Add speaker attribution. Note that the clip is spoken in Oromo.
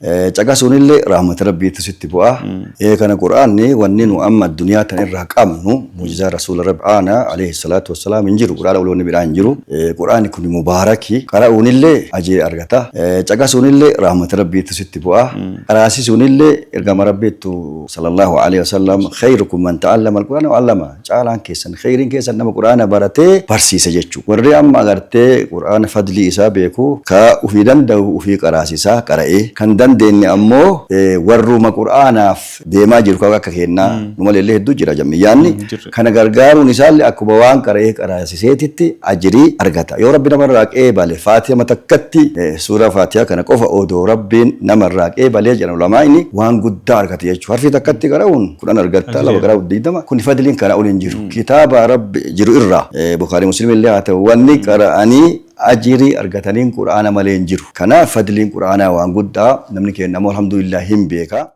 Speaker 1: Caqasuunillee rahmata Rabbiitu sitti bu'a. Kana Qur'aanni wanni nu amma addunyaa tan irraa qabnu mu'jizaa Rasuula Rabbi aana alayhi salaatu wassalaam hin jiru. Qur'aana ol wanni biraa hin jiru. Qur'aanni kun mubaaraki. Qara'uunillee ajrii argata. Caqasuunillee rahmata Rabbiitu sitti bu'a. Qaraasisuunillee ergama Rabbiittu sallallahu alayhi wasallam khayrukum man ta'allama al-Qur'aana wa 'allama. Caalaan keessan, kheyriin keessan nama Qur'aana baratee barsiise jechu. Warri amma agartee Qur'aana fadlii isaa beeku, ka ufii danda'u ufii qaraasisaa, qara'ee, kan dandeenne ammoo warruma Qur'aanaaf deemaa jiru ka akka keennaa nu maleellee hedduu jira jammiyyaanni, kana gargaaruun isaallee akkuma waan qara'ee qaraasiseetitti ajrii argata. Yoo Rabbi namarraa qeebale Faatihama takkatti, suuraa Faatihaa kana qofa odoo Rabbiin namarraa qeebalee jedhan ulamaa'ini, waan guddaa argata jechu. Harfii takkatti qara'uun 10 argatta, lama qara'uun 20, kuni fadliin kana ol hin jiru. Kitaaba Rabbi jiru irraa, Bukhaarii Muslim illee haa ta'u, wanni qara'anii ajrii argataniin Qur'aana malee hin jiru. Kanaaf fadliin Qur'aanaa waan guddaa, namni keenya ammoo alhamdulillah hin beeka.